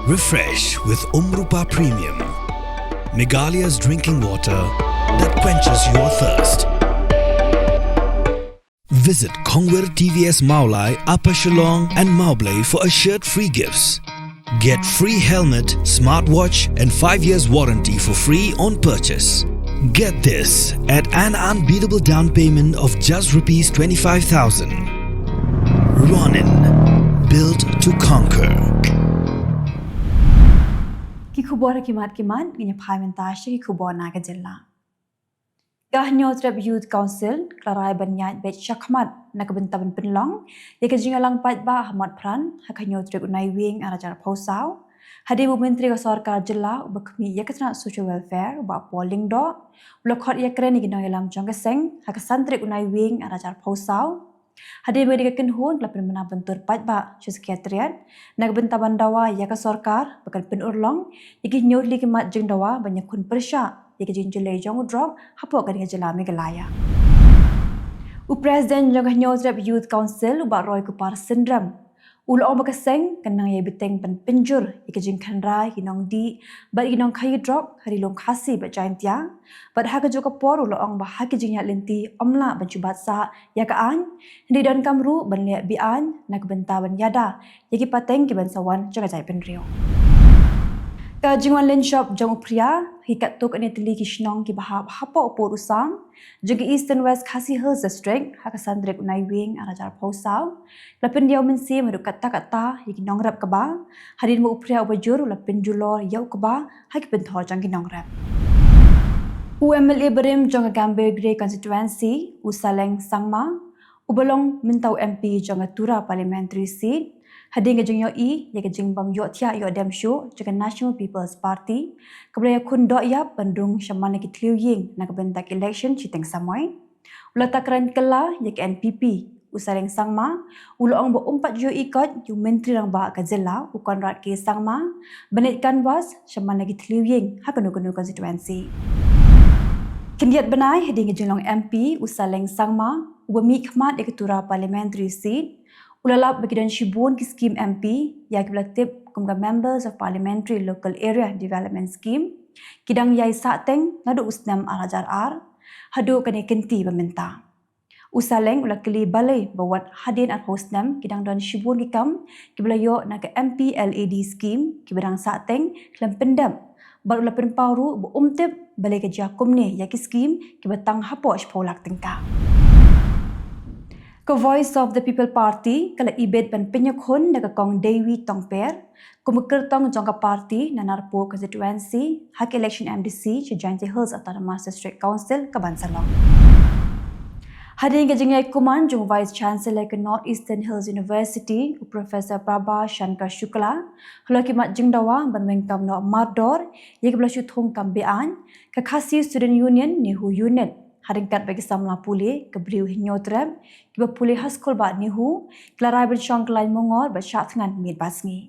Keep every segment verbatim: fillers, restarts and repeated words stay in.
Refresh with Umrupa Premium, Meghalaya's drinking water that quenches your thirst. Visit Kongwir T V S Mawlai, Upper Shillong and Mawblei for assured free gifts. Get free helmet, smartwatch and five years warranty for free on purchase. Get this at an unbeatable down payment of just rupees twenty-five thousand. Ronin, built to conquer. Ki khubor ha ki mat ki mat, ngin ïa phai mynta sha ki khubor na ka jylla. Ka Hynñiewtrep Youth Council ka la rai ban ïaid beit shakhmat na ka bynta ban pynlong ïa ka jingïalang paidbah ha Motphran ha ka hynñiew tarik u Naiwieng ar hajar arphew saw. Hadien ba u Myntri ka Sorkar Jylla uba khmih ïa ka tnat Social Welfare, u Bah Paul Lyngdoh, u la khot ïakren ïa ki nongïalam jong ka seng ha ka san tarik u Naiwieng ar hajar arphew saw. Hadien ba ka dei ka kynhun ka la pynbna ban tur paidbah sha Secretariat na ka bynta ban dawa ïa ka sorkar ba kan pynurlong ïa ki hynñiew tylli ki mat jingdawa ban ïakhun pyrshah ïa ka jingjyllei jong u drok hapoh kane ka jylla Meghalaya. U President jong ka Hynñiewtrep Youth Council, u Bah Roy Kupar Syndram, u la ong ba ka seng kan nang ïai bteng ban pynjur ïa ka jingkhynra ïa ki nongdih bad ïa ki nongkhaïi drok ha Ri Lum Khasi bad Jaintia, bad ha kajuh ka por u la ong ba ha ki jingïaid lynti ym lah ban shu bat sah ïa ka aiñ, hynrei donkam ruh ban leh be-aiñ na ka bynta ban ïada ïa ki pateng ki ban sa wan jong ka jaitbynriew. Ka jingwan lynshop jong u Phria ha ki katto katne tylli ki shnong kiba hap hapoh u pud u sam jong ka Eastern West Khasi Hills District ha ka san tarik u Naiwieng ar hajar arphew saw la pyndiaw mynsiem haduh katta katta ïa ki nongrep kba, hadien ba u Phria uba jur u la pynjulor ïa u kba ha ki pynthor jong ki nongrep. U M L A barim jong ka Gambegre Constituency, u Saleng Sangma, uba long mynta u M P jong ka Tura Parliamentary Seat, hadien ka jingïohi ïa ka jingbym ïohthiah ïoh dem shuh jong ka National People's Party, kaba la ïakhun doh ïap ban rung sha man la ki thliew ïing na ka bynta ka election shiteng samoi, u la takren kylla ïa ka N P P. U Saleng Sangma u la ong ba um pat ju ïohi koit ïa u Myntri Rangbah ka jylla, u Conrad K Sangma, ban leit canvass sha man la ki thliew ïing ha kano kano constituency. Khyndiat bnai hadien ka jinglong M P, u Saleng Sangma, uba mihkhmat ïa ka Tura Parliamentary Seat, u la lap ba ki don shibun ki skim M P ïa kiba la tip kum ka Members of Parliamentary Local Area Development Scheme, ki dang ïai sahteng naduh u snem ar hajar ar haduh kane ka kynti ba mynta. U Saleng u la kylli balei ba wat hadien arphew snem ki dang don shibun ki kam kiba la ïoh na ka M P L A D scheme kiba dang sahteng khlem pyndep, bad u la pynpaw ruh ba um tip balei ka jia kumne ïa ki skim kiba tang hapoh shiphew lak tyngka. Ka Voice of the People Party ka la ibit ban pynïakhun da ka Kong Deiwi Tongper kum ka kyrtong jong ka party na Narpuh Constituency ha ka election M D C sha Jaintia Hills Autonomous District Council ka ban sa long. Hadien ka jingïakhun jong u Vice Chancellor ka North Eastern Hills University, u Professor Prabha Shankar Shukla, halor ki mat jingdawa ban weng kam noh mardor ïa kiba la shu thung kam be-aiñ, ka Khasi Student Union NEHU Unit, ha ryngkat bad ki samla pule ka briew Hynñiewtrep kiba pule ha skul bah NEHU, ki la rai ban shong kyllaiñ mungor bad shah thngan miet bad sngi.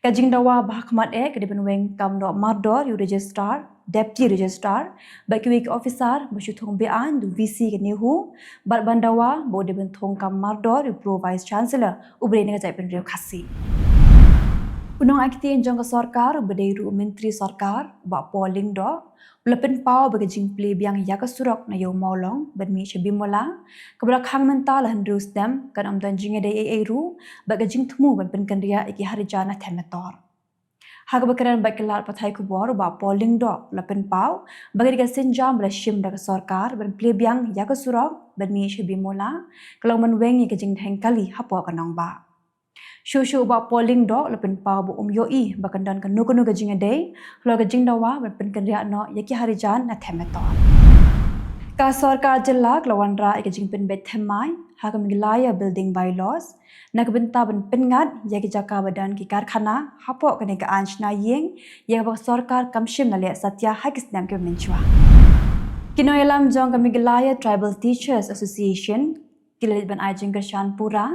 Ka jingdawa ba ha khmat eh ka dei ban weng kam noh mardor ïa u Registrar, Deputy Registrar bad kiwei ki officer ba shu thung be-aiñ da u V C ka NEHU, bad ban dawa ba u dei ban thung kam mardor ïa u Pro Vice Chancellor uba dei na ka jaitbynriew Khasi. U nongai ktien jong ka sorkar uba dei ruh u Myntri Sorkar, u Bah Paul Lyngdoh, u la pynpaw ba ka jingplie biang ïa ka surok na Ïew Mawlong ban mih sha Bimula, kaba la khang mynta la hynriew snem, kan ym don jingïadei ei ei ruh bad ka jingthmu ban pynkynriah ïa ki harijan na Them Metor. Ha kaba kren bad ki lad pathai khubor, u Bah Paul Lyngdoh u la pynpaw ba ka dei ka sienjam ba la shim da ka sorkar ban plie biang ïa ka surok ban mih sha Bimula, ka long ban weng ïa ka jingdheng kali hapoh ka nongbah. Shuh shuh u Bah Paul Lyngdoh u la pynpaw ba um ïohi ba kan don kano kano ka jingïadei halor ka jingdawa ban pynkynriah noh ïa ki harijan na Them Metor. Ka sorkar jylla ka la wanrah ïa ka jingpynbeit thymmai ha ka Meghalaya Building Bylaws na ka bynta ban pynngat ïa ki jaka ba don ki karkhana hapoh kane ka aiñ shna ïing, ïa kaba ka sorkar kam shym la leh satia ha ki snem kiba mynshuwa. Ki nongïalam jong ka Meghalaya Tribal Teachers Association ki la leit ban ai jingkyrshan pura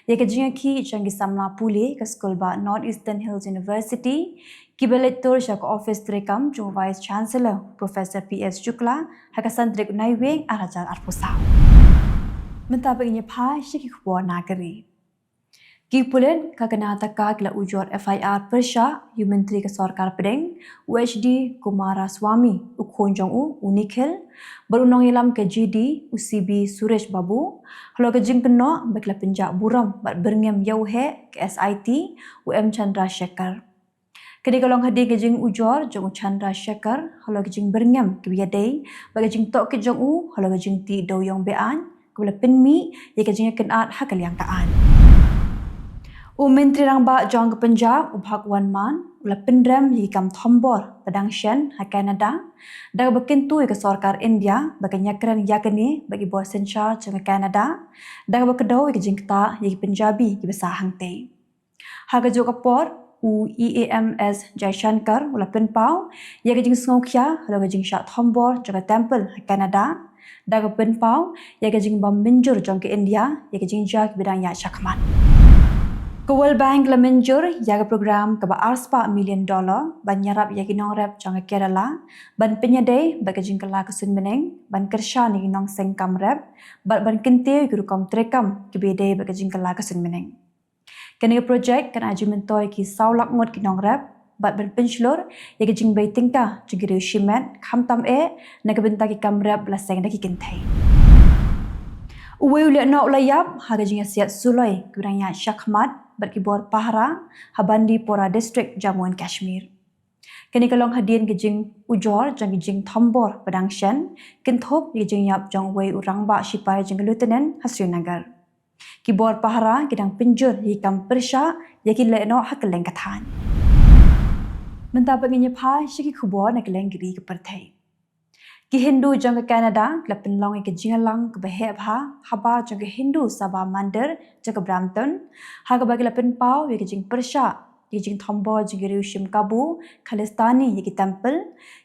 ïa ka jingïakhih jong ki samla pule ka skul bah North Eastern Hills University, kiba leit tur sha ka ophis treikam jong u Vice Chancellor, Professor P S Shukla, ha ka san tarik u Naiwieng ar hajar arphew saw. Mynta ba ngin ïa phai sha ki khubor na ka ri. Ki pulit ka Karnataka ki la ujor F I R pyrshah ïa u Myntri ka Sorkar Pdeng, u H D Kumaraswamy, u khun jong u, u Nikhil, bad u nongïalam ka G D, u C B Suresh Babu, halor ka jingkynnoh ba ki la pynjah burom bad byrngem ïa u heh ka S I T, u M Chandrasekhar. Kane ka long hadien ka jingujor jong u Chandrasekhar halor ka jingbyrngem kaba ïadei bad ka jingtohkit jong u halor ka jingtih dewiong be-aiñ, kaba la pynmih ïa ka jingïakynad ha ka liang ka aiñ. U Myntri Rangbah jong ka Punjab, u Bhagwant Mann, u la pynrem ïa ki kam thombor ba dang shen ha Canada, da kaba kyntu ïa ka sorkar India ba kan ïakren ïa kane bad ki bor synshar jong ka Canada, da kaba kdew ïa ka jingktah ïa ki Punjabi kiba sah hangtei. Ha kajuh ka por, u E A M S Jaishankar u la pynpaw ïa ka jingsngewkhia halor ka jingshah thombor jong ka temple ha Canada, da kaba pynpaw ïa ka jingbym mynjur jong ka India ïa ka jingjia kiba dang ïaid shakhmat. Ka World Bank la mynjur ïa ka program kaba ar spah million dollar ban ïarap ïa ki nongrep jong ka Kerala ban pynïadei bad ka jingkylla ka suiñ bneng, ban kyrshan ïa ki nongseng kam rep, bad ban kyntiew ïa ki rukom treikam kiba ïadei bad ka jingkylla ka suiñ bneng. Kane ka projek kan ai jingmyntoi ïa ki saw lak ngut ki nongrep bad ban pynshlur ïa ka jingbei tyngka jong ki riew shimet, khamtam eh na ka bynta ki kam rep ba la seng da ki kynthei. Uwei u lehnoh u la ïap ha ka jingïasiat suloi kaba dang ïaid shakhmat bad ki bor pahara ha Bandipora District, Jammu and Kashmir. Kane ka long hadien ka jingujor jong ka jingthombor ba dang shen, kynthup ïa ka jingïap jong uwei u rangbah shipai jong ka Lieutenant ha Srinagar. Ki bor pahara ki dang pynjur ïa ki kam pyrshah ïa ki lehnoh ha kylleng ka thaiñ. Mynta pat ngin ïa phai sha ki khubor na kylleng ki ri ka pyrthei. Ki Hindu jong ka Canada ki la pynlong ïa ka jingïalang kaba heh bha habar jong ka Hindu Sabha Mandir jong ka Brampton, ha kaba ki la pynpaw ïa ka jingpyrshah ïa ka jingthombor jong ki riew shim kabu Khalistani ïa ki temple,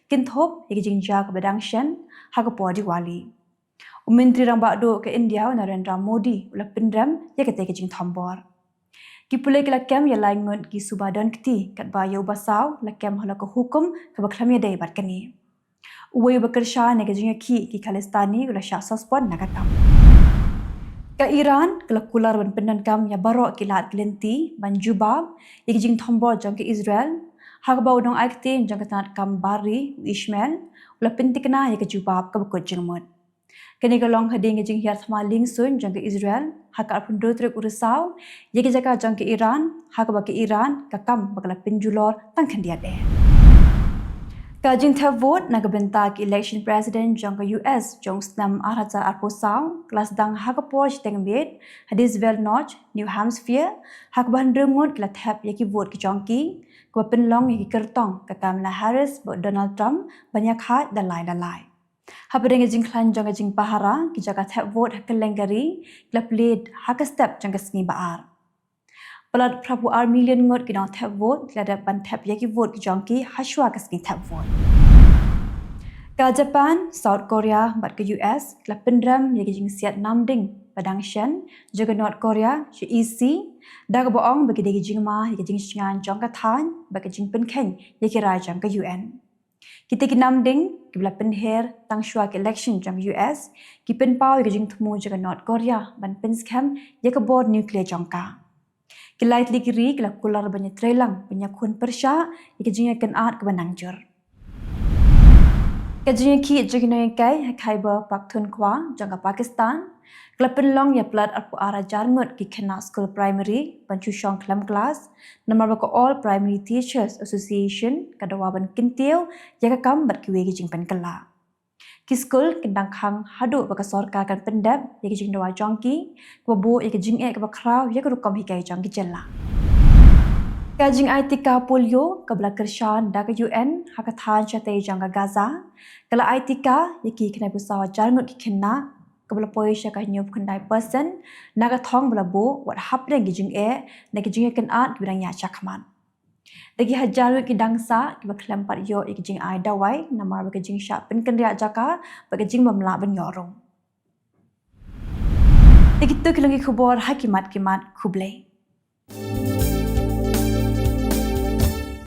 kynthup ïa ka jingjia kaba dang shen ha ka por Diwali. U Myntri Rangbah Duh ka India, u Narendra Modi, u la pynrem ïa katei ka jingthombor. Ki pulit ki la kem ïa lai ngut ki suba don kti, katba ïa uba saw la kem halor ka hukum kaba khlem ïadei bad kane. Uwei uba kyrshan ïa ka jingïakhih ki Khalistani u la shah suspend na ka kam. Ka Iran ka la kular ban pyndonkam ïa baroh ki lad ki lynti ban jubab ïa ka jingthombor jong ka Israel, ha kaba u nongai ktien jong ka tnad kam bar ri, u Ishmael, u la pynthikna ïa ka jubab kaba kut jingmut. Kane ka long hadien ka jinghiar thma liengsuiñ jong ka Israel ha ka arphew hynriew tarik u Risaw ïa ka jaka jong ka Iran, ha kaba ka Iran ka kam ba ka la pynjulor tang khyndiat eh. Ka jingthep vote na ka bynta ka election president jong ka U S jong u snem ar hajar arphew saw ka la sdang ha ka por shiteng miet ha Deesville Notch, New Hampshire, ha kaba hynriew ngut ki la thep ïa ki vote ki jong ki, kaba pynlong ïa ki kyrtong ka Kamala Harris bad u Donald Trump ban ïakhaid da lai da lai. Hapdeng ka jingkhlaiñ jong ka jingpahara, ki jaka thep vote ha kylleng ka ri ki la plie ha ka step jong ka sngi ba ar. Palat phra phew ar million ngut ki nongthep vote ki la dep ban thep ïa ki vote ki jong ki ha shuwa ka sngi thep vote. Ka Japan, South Korea bad ka U S ki la pynrem ïa ka jingsiat namding ba dang shen jong ka North Korea sha E C, da kaba ong ba ki dei ki jingma ïa ka jingshngaiñ jong ka thaiñ bad ka jingpynkheiñ ïa ki rai jong ka U N. Kitei ki namding kiba la pynher tang shuwa ka election jong ka U S ki pynpaw ïa ka jingthmu jong ka North Korea ban pynskhem ïa ka bor nuclear jong ka. Ki lai tylli ki ri ki la kular ban ïatreilang ban ïakhun pyrshah ïa ka jingïakynad kaba nang jur. Ka jingïakhih jong ki nongïakai ha Khyber Pakhtunkhwa jong ka Pakistan ka la pynlong ïa palat arphew ar hajar ngut ki khynnah skul primary ban shu shong khlem klas, namar ba ka All Primary Teachers Association ka dawa ban kyntiew ïa ka kam bad kiwei ki jingpynkylla. Ki skul kin dang khang haduh ba ka sorkar kan pyndep ïa ki jingdawa jong ki, kaba buh ïa ka jingeh kaba khraw ïa ka rukom hikai jong ki jylla. Ka jingai tika polio kaba la kyrshan da ka U N ha ka thaiñ shatei jong ka Gaza ka la ai tika ïa ki khyndai phew saw hajar ngut ki khynnah, kaba la poi sha ka hynñiew phew khyndai percent na ka thong ba la buh wat hapdeng ki jingeh na ki jingïakynad kiba dang ïaid shakhmat. Da ki hajar ngut ki dang sah kiba khlem pat ïoh ïa ki jingai dawai namar ba ka jingshah pynkynriah jaka bad ka jingbym lah ban ïoh rung. Te kito ki long ki khubor ha ki mat ki mat, khublei.